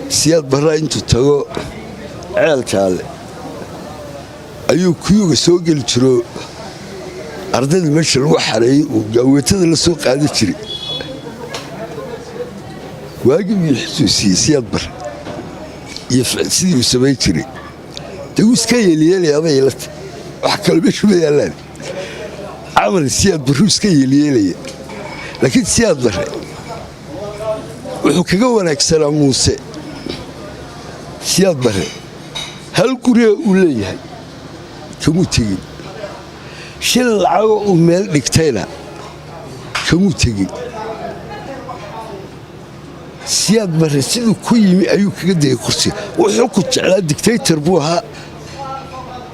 Siyaad Barraa intuu tago Ceel Jaalle ayuu kuyuga soo geli jiro, ardayda meesha lagu xareeyey uu gaaweetada la soo qaadi jiray. Waagii buu xusuusiyey Siyaad Barre iyo sidii uu samayn jiray. Dee wuu iska yeelyeelaya bay ila tahay, wax kale meesha ma yaallaan. Camal Siyaad Barruu iska yeelyeelaya, laakiin Siyaad Barre wuxuu kaga wanaagsanaa Muuse. Siyaad Barre hal guriga uu leeyahay kamuu tegin, shil lacago uu meel dhigtayna kamuu tegin. Siyaad Barre siduu ku yimi ayuu kaga degay kursiga. Wuxuu ku jeclaa, dictator buu ahaa,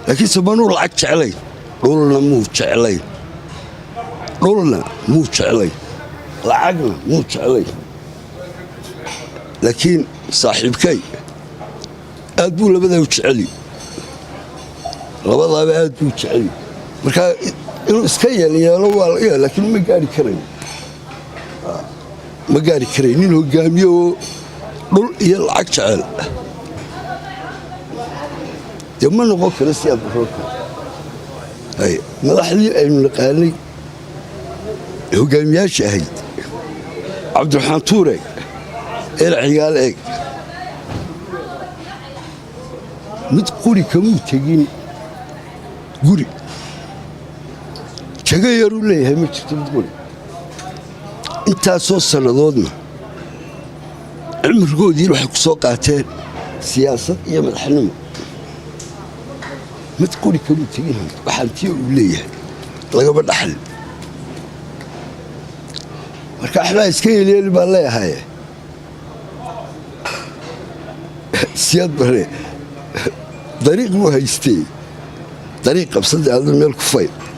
laakiinse manuu lacag jeclayn, dhulna muu jeclayn, dhulna muu jeclayn, lacagna muu jeclayn. Laakiin saaxiibkay aad buu labadaa u jeceli, labadaaba aad buu jeceli. Markaa inuu iska yeelyeelo waa laga yaaba, laakiin ma gaari karayo, ma gaari karayo. Nin hogaamiye oo dhul iyo lacag jecel dee ma noqon karo Siyaad Barroo kale. Madaxdii aynu naqaanay, hogaamiyaasha ahayd, Cabdiraxmaan Tuur eeg, El Cigaal eeg, mid quri kamuu tegin guri jago yaruu leeyahay ma jirto mid quri. Intaasoo sannadoodna cimrigoodiina waxay ku soo qaateen siyaasad iyo madaxnimo. Mid quri kamuu tegin waxaantiya uu leeyahay lagama dhaxlin. Marka waxbaa iska yeelyeeli baan leeyahay. Siyaad Bare dariiq buu haystee, dariiq qabsada, aadna meel ku fayl.